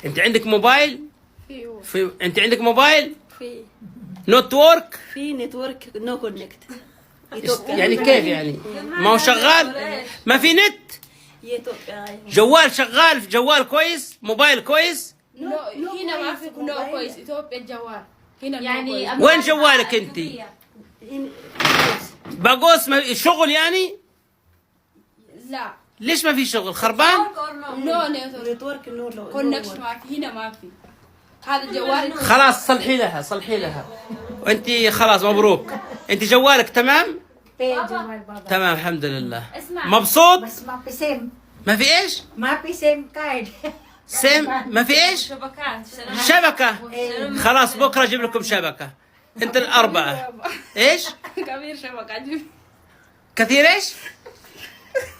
انت عندك موبايل؟ في في، انت عندك موبايل؟ في. network؟ في network، no connect. إثيوبيا. يعني كيف يعني؟ ما هو شغال؟ ما في نت؟ إثيوبيا. جوال شغال؟ جوال كويس؟ موبايل كويس؟ no، هنا ما في no كويس. اثيوبيا الجوال هنا يعني no. وين جوالك انت؟ باقوس ما شغل يعني؟ لا. ليش ما في شغل؟ خربان؟ no network. network no. connection ما في هنا، ما في هذا الجوال. خلاص، صلحي لها، صلحي لها. وانت خلاص مبروك. انت جوالك تمام؟ جوال بابا. تمام، الحمد لله. اسمع. مبسوط؟ بس ما في سيم. ما في ايش؟ ما في SIM card. سيم ما في ايش؟ شبكات. شبكة. خلاص، بكرة اجيب لكم شبكة انت الأربعة. ايش؟ كبير شبكة جيب. كثير ايش؟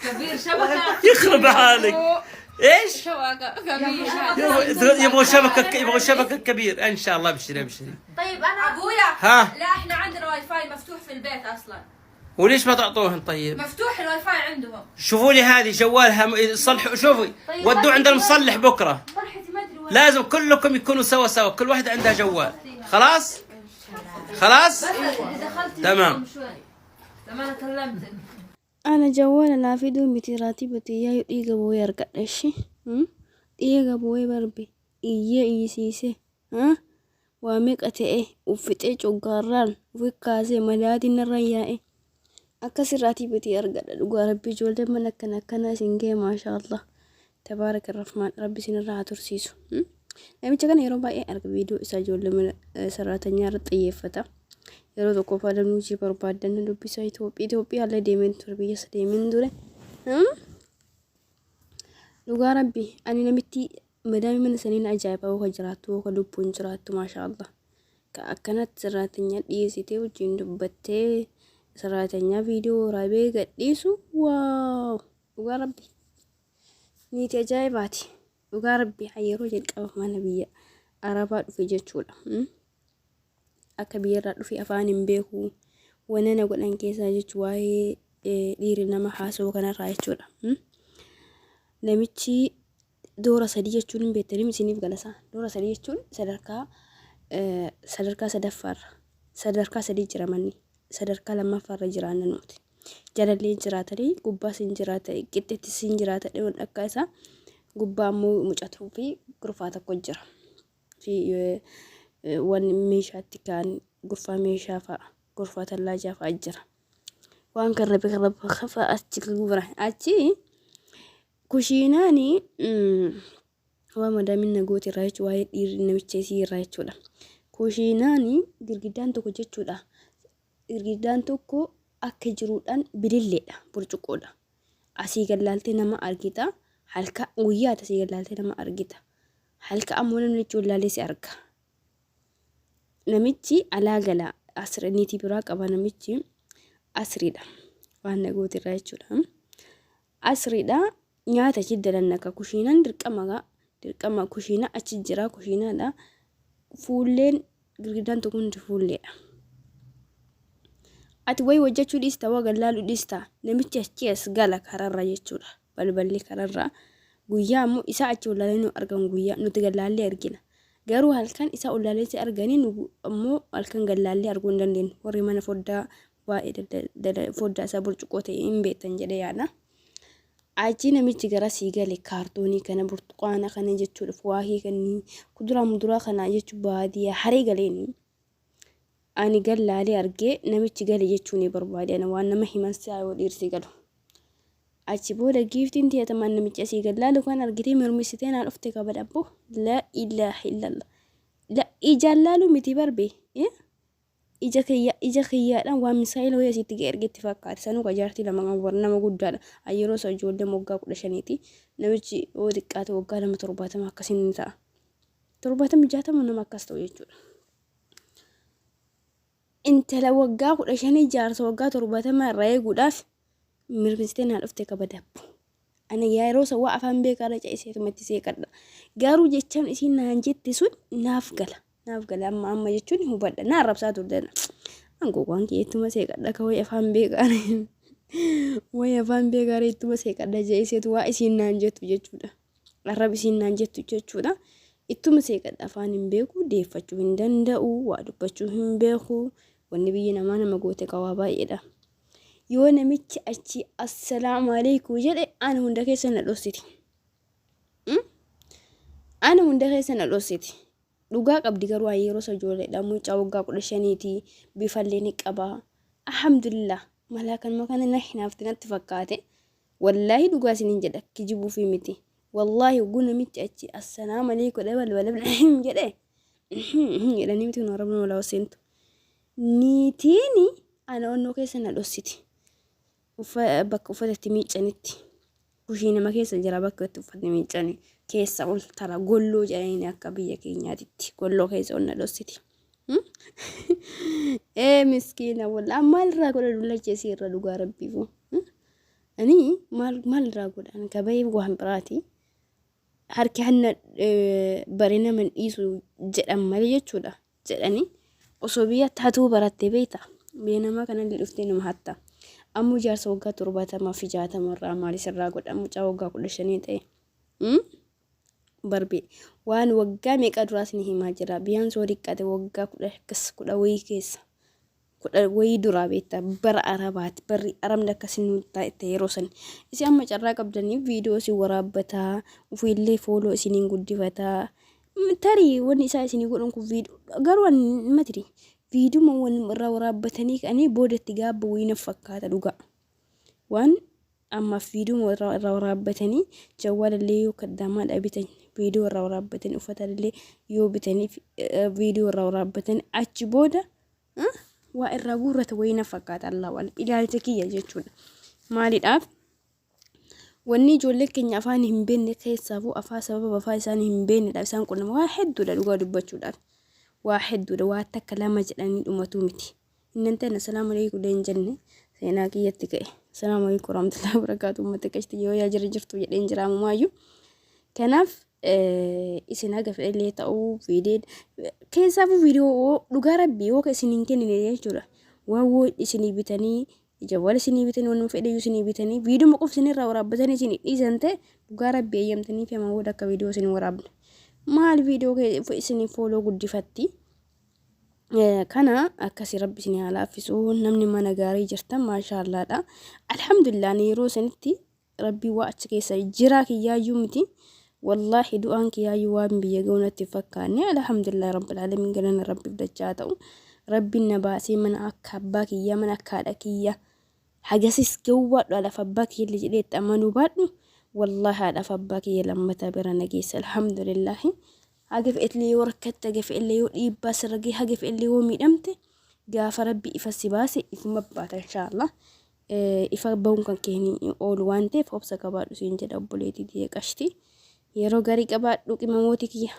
كبير شبكة. يخرب حالك، ايش؟ شبكة كبير. يبغوا شبكة، يبغوا شبكة كبير. ان شاء الله، ابشري ابشري. طيب انا ابويا. ها. لا، احنا عندنا واي فاي مفتوح في البيت اصلا. وليش ما تعطوهن طيب؟ مفتوح الواي فاي عندهم. شوفوا لي هذه جوالها صلحوا، شوفي. طيب، ودوا عند المصلح بكره. فرحتي ما ادري وين. لازم كلكم يكونوا سوا سوا، كل واحدة عندها جوال. خلاص خلاص. بس اللي دخلت تمام. شوي لما انا كلمتك. Ana jawwaala naa fiduu miti, raatiba tiyyaa dhiiga boo'ee argadha ishee. Dhiiga boo'ee barbe iyyee iyyisiisee waa meeqa ta'e uffixee coggaarraan ufi kaasee madaatiin narra yaa'e. Akkas raatiba tiyya argadha. Dhugaa rabbi, ijoollee mana akkana akkana isin ga'e, maasha Allah. Tabaaraka Rahmaan, rabbi isinirraa haa tursiisu. Namicha kana yeroo baay'ee arga, viidiyoo isaa ijoollee mana saraatanyaa irratti xiyyeeffata. Yeroo tokko faadamnu hojii barbaaddan dubbisa. Itoophiyaa Itoophiyaa illee deemeen ture, biyya isa deemeen ture. Dhugaa rabbi, ani namitti madaamii mana sanii na ajaa'iba. Hoo jiraattu, hoo lubbuun jiraattu, maasha Allah. Ka akkanatti saraatanyaa dhiyeessitee wajjin dubbattee saraatanyaa viidiyoo waraabee gadhiisu, wow, dhugaa rabbi. Niiti ajaa'ibaati. Dhugaa rabbi, yeroo jalqaba mana biyya Arabaa dhufe jechuudha. Akka biyyarraa dhufe afaan hin beeku. Wanna na godhan keessaa jechuun waa'ee dhiirri nama haasa'u kanarraa jechuudha. Namichi doora sadii jechuun hin beektanii isiniif galasaa. Doora sadii jechuun sadarkaa sadaffaarra. Sadarkaa sadii jira manni. Sadarkaa lammaffaarra jiraanna nuti. Jalallee jiraatanii, gubbaas hin jiraata, qixxeettis hin jiraata, dhiyoon akka isaa gubbaa immoo mucatuu fi gurfaa tokko jira. Fi wanni meeshaatti kaan gurfaa meeshaa fa'a, gurfaa tallaajaa fa'a jira. Waan karrabe karrabe fa'a achi gubra. Achi kushiinaani waa madaamiin na gooti irraa jechuudha, waa'ee dhiirri namicha isii irraa jechuudha. Kushiinaani girgiddaan tokko jechuudha. Girgiddaan tokko akka jiruudhaan bililleedha, burcuqqoodha. Asii gallaaltee nama argita. Halka guyyaati asii gallaaltee nama argita. Halka ammoo namni jechuun laalee si arga. Namichi alaa gala, asri niitii biraa qaba namichi, asriidha. Waan na gooti irraa jechuudha. Asriidha, nyaata achi dalanna ka kushiinaan dirqama gaa dirqama kushiinaa achi jira, kushiinaadha. Fuulleen girgiddaan tokko hundi fuulleedha. Ati wayi hojjechuu dhiista, waa gallaaluu dhiista, namichi achi as gala kararra jechuudha. Balballi kararra. Guyyaa ammoo isaa achi wallaalee nu argan, guyyaa nuti gallaallee argina. Garuu halkan isaa wallaalee si arganii, nu ammoo halkan gallaallee arguu hin dandeenyu. Warri mana foddaa baay'ee foddaa isaa burcuqqoo ta'e hin beektan jedhee yaada. Achi namichi gara sii gale kaartoonii kana, burtukaana kana jechuudha, waahii kanneen kuduraa muduraa kana jechuun baadiyyaa haree galeeni. Ani gallaalee argee namichi gale jechuun ni barbaade, ana waan nama himan si'a yoo dhiirsi galu. Achi booda giiftiin tiyatamaan namichi asii gallaalu kan argitee mirmisitee naa dhufte kabadha abboo. La ilaaha illallah. La ijaan laaluu miti barbe. Ija kiyya, ija kiyyaadhaan waan misaa'ila wayii asitti ga'e ergetti fakkaate. Sanuu qajaartii lama qabu bar, nama guddaadha. Yeroo isa ijoollee waggaa 15ti. Namichi yoo xiqqaate waggaa nama 70 akkasiin ni ta'a. 70, 60 nama akkas ta'u jechuudha. Intala waggaa 15 jaarsa waggaa 70 irraa eeguudhaaf mirmistee naa dhufte kabadabbu. Ani yeroo san waa afaan beekaarra ce'iseetumatti seeqadha. Garuu jechaan isiin naan jette sun naaf gala. Naaf gala amma amma jechuun hubadha. Na arrabsaa turte. Angoo waan kiyyettuma seeqadha ka wayi afaan beekaarra. Wayi afaan beekaarra ittuma seeqadha je'iseetu waa isiin naan jettu jechuudha. Arraba isiin naan jettu jechuudha. Ittuma seeqadha afaan hin beeku, deeffachuu hin danda'u, waa dubbachuu hin beeku. Wanni biyyi namaa nama goote qawaa baay'eedha. Yoo namichi achi assalaamu alaikum jedhe ana hunda keessa na dhossiti. Ana hunda keessa na dhossiti. Dhugaa qabdi garuu ani yeroo isa ijoolleedha. Mucaa waggaa 15ti bifallee ni qaba. Alhamdulillah malaa kanuma kana na hinaafte natti fakkaate. Wallaahi dhugaa isiniin jedha kijibuufii miti. Wallaahi hogguu namichi achi assalaamu alaikum jedhee balbala jedhe jedhanii miti kun arabni walaa seentu. Niitiin ana onnoo keessa na dhossiti. Bakka uffata itti miiccanitti. Kushiinama keessa jira bakka itti uffatni miiccani keessa ol tara golloo jedhanii akka biyya keenyaatitti golloo keessa ol na dhossiti. Ee miskiina wallaa maal irraa godha dullacha isii irra dhugaa rabbiifu. Ani maal maal irraa godha ani kabahee waan biraati. Harki hanna bare nama hin dhiisu jedhan malee jechuudha. Jedhanii osoo biyyatti hatuu baratte beekta. Biyya namaa kanallee dhuftee nama hatta. Ammoo jaarsa waggaa 70 fi 60 irraa maali sirraa godha mucaa waggaa 15 ta'e. Barbee waan waggaa meeqa duraas ni himaa jira. Biyyaan soo diqqate waggaa kudha akkas kudha wayii keessa. Kudha wayii duraa beekta bara arabaati barri arabni akkasii nu ta'e yeroo san. Isin amma carraa qabdanii viidiyoo isin waraabbataa ofiillee fooloo isiniin guddifataa. Tarii wanni isaa isinii godhan kun viidiyoo garuu ani matiri viidiyoo waan irraa waraabbatanii ka'anii booda itti gaabba wayii na fakkaata dhugaa. Waan ammaaf viidiyoo irraa waraabbatanii jawwaalallee yoo kaddaamaadhaa bitan viidiyoo irraa waraabbatanii uffatallee yoo bitanii viidiyoo irraa waraabbatanii achi booda waa irraa guurrata wayii na fakkaata Allahu alam ilaalcha kiyya jechuudha. Maaliidhaaf wanni ijoollee keenya afaan hin beekne keessaafuu afaan sababa afaan isaan hin beeknedhaaf isaan qunnama waa hedduudha dhugaa dubbachuudhaaf waa hedduudha waa takka lama jedhanii dhumatu miti. Innan ta'e assalaamu alaikum illee hin jenne seenaa kiyyatti ka'e. Assalaamu alaikum warahmatullahi wabarakatuh uummata qashti yoo yaa jira jirtu jedheen jira ammumaayyuu. Kanaaf isin haga fedhallee ta'uu viidiyoo keessaafuu viidiyoo dhugaa rabbii yoo isin hin kennine jechuudha. Waan woo isinii bitanii jawwal isinii bitanii waan fedhayyuu isinii bitanii viidiyoo qofa isinirraa waraabbatanii isin dhiisan ta'e dhugaa rabbii eeyyamtanii fi amma booda akka viidiyoo isin waraabne. Maal viidiyoo isinii fooloo guddifatti. Kana akkasi rabbi isin haa laaffisu namni mana gaarii jirtan maashaallaadha. Alhamdulillah ani yeroo isinitti rabbii waa achi keessa jiraa kiyyaayyuu miti. Wallaahi du'aan kiyyaayyuu waan biyya ga'u natti hin fakkaanne. Alhamdulillah rabbil alamin galanni rabbiif dachaa ta'u. Rabbiin na baasee mana akka abbaa kiyyaa mana akka haadha kiyyaa hagasis ga'uu baadhu haadhaaf abbaa kiyyallee jedhee itti amanuu baadhu. Wallaahi haadhaaf abbaa kiyya lammataa bira na geesse alhamdulillahi. Haga fe'etillee yoo rakkatte, haga fe'ellee yoo dhiibbaa sirra gahe, haga fe'ellee yoo miidhamte gaafa rabbi ifa si baase ifuma baata inshaallah. Ifa bahuun kan kee hin oolu waan ta'eef obsa qabaadhu siin jedha obboleettii tiyya qashti. Yeroo garii qabaadhu qimamootii kiyya.